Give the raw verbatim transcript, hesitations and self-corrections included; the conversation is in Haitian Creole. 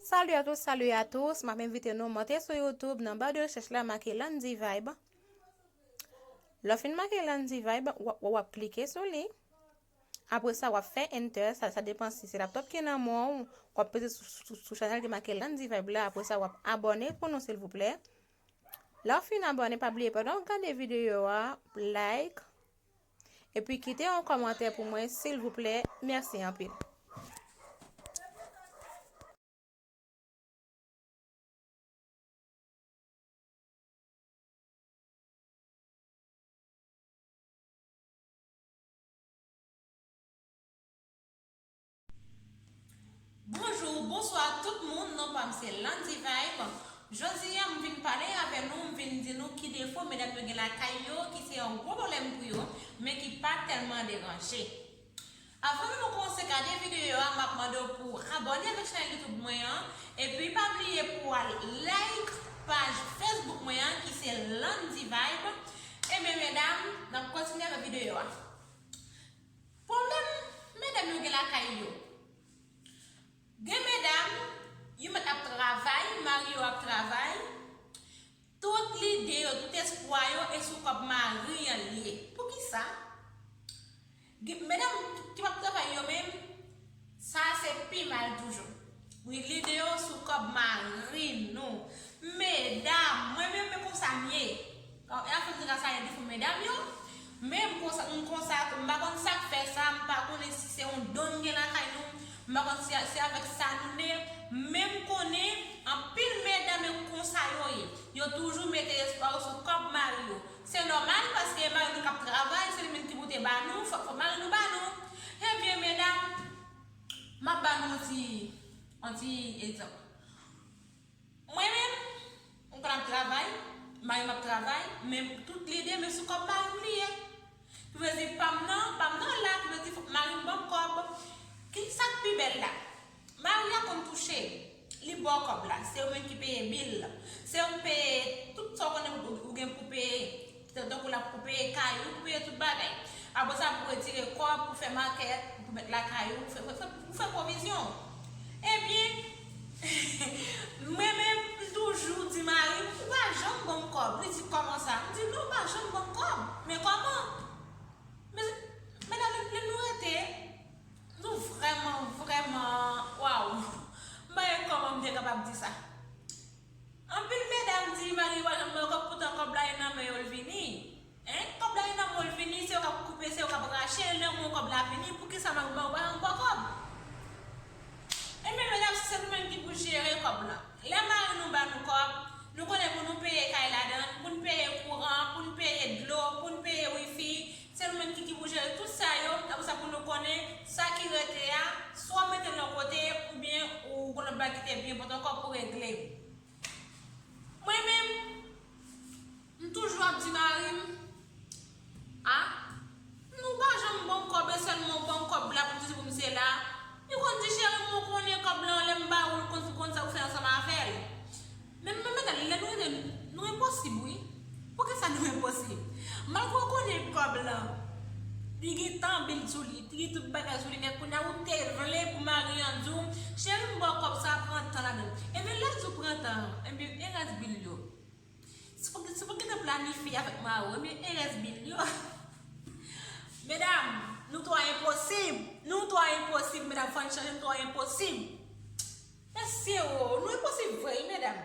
Salut à tous, salut à tous. M ap envite nou monte sou YouTube, nan ba de rechèch la make Landy Vibe. Lè w fin make Landy Vibe, w ap, w ap klike sou li. Apre sa, w ap fè enter, sa, sa depann si se laptop ki nan men w, w ap peze sou, sou, sou chanèl ki make Landy Vibe la. Apre sa, w ap abòne pou nou silvouplè. Lè w fin abòne, pa bliye pandan w gade videyo a, like, epi kite yon kòmantè pou mwen silvouplè. Mèsi anpil. Bonjou, bonswa tout moun, non pa m se Landy Vibe. Jodi a m vin pale avè nou, m vin di nou ki defo medam yo gen lakay yo ki se yon gwo pwoblèm pou yo, men ki pa tèlman deranje. Avan nou kòmanse gade videyo a, m ap mande w pou abòne avèk chanèl YouTube mwen an, epi pa bliye pou w al like paj Facebook mwen an ki se Landy Vibe. Ebyen medam, n ap kontinye avèk videyo a. Pwoblèm medam yo gen lakay yo. Gen medam, yo mèt ap travay, mari yo ap travay, tout lide yo, tout espwa yo e sou kòb mari an li ye. Poukisa? Gen medam ki p ap travay yo menm, sa se pi mal toujou. Wi, lide yo sou kòb mari nou. Medam, mwen menm, men konsa m ye. E a fè m di sa, sa gen defo medam yo. Men m konsa, m konsa tou. M pa konn sa k fè sa, m pa konnen si se yon don m gen lakay nou. M pa konn si se avèk sa nou ne. Men m konnen anpil medam e konsa yo ye. Yo toujou mete espwa yo sou kòb mari yo. Se nòmal paske mari nou k ap travay, se li menm ki pote ba nou, fòk, fòk mari nou ba nou. Ebyen, medam, m ap ba nou yon ti, yon ti egzanp. Mwen menm, m konn ap travay, mari m ap travay, men tout lide m sou kòb mari m li ye. Ki vle di pa m nan, pa m nan la, ki vle di fòk mari m ban m kòb. Ki sa k pi bèl la? Mari a konn touche, li ba w kòb la, se ou menm ki peye bil, se ou k peye tout sa w konnen ou, ou gen pou peye. Tankou l ap pou peye kay ou, pou peye tout bagay. Apre sa, pou retire kòb, pou fè makèt, pou mèt lakay ou, pou fè, pou fè, pou fè pwovizyon. Ebyen, mwen menm, m toujou di mari m, ou pa janm ban m kòb. Li di, kòman sa? M di, non, ou pa janm ban m kòb. Men kòman? Men, medam, lè, lè nou rete, nou vrèman, vrèman, waw. M pa gen kòman m te kapab di sa. Anpil medam di mari yo pa janm ba yo kòb, poutan kòb la e nan men yo l vini. Hein? Kòb la e nan men w l vini, se yo k ap koupe, se yo k ap rache, e nan men w kòb la vini, poukisa mari w pa, w pa janm ba w kòb? Ebyen, medam, si se nou menm ki pou jere kòb lan. Lè mari nou ba nou kòb, nou konnen pou nou peye kay ladan, pou n peye kouran, pou n peye dlo, pou n peye wifi, se nou menm ki, ki pou jere tout sa yo, apre sa pou nou konnen sa ki rete a, swa w mete l yon kote, oubyen ou gon lòt bagay ki te byen enpòtan ankò pou regle. Mwen menm, m toujou ap di mari m, a, nou pa janm ban m kòb, e sèlman w ban m kòb la pou m sezi pou m se la. Li konn di, cheri m, ou konnen kòb lan, lè m ba ou l, konn, konn sa ou fè ansanm avè l. Men, men, men gade, lè nou rete, nou enposib, wi. Poukisa nou enposib? Malgre w konnen kòb lan, li gen tan bil sou li, li gen tout bagay sou li, men kounye a ou te vle pou mari an di w, cheri m ba w kòb sa, pran tan ladan l. Ebyen, lè l di w pran tan an, ebyen, e rès bil yo? Se pou, se pou gentan planifye avèk mari w, ebyen, e rès bil yo? Medam, nou twò enposib. Nou twò enposib, medam, fò n chanje, nou twò enposib. Mesye o, nou enposib vre, wi, medam.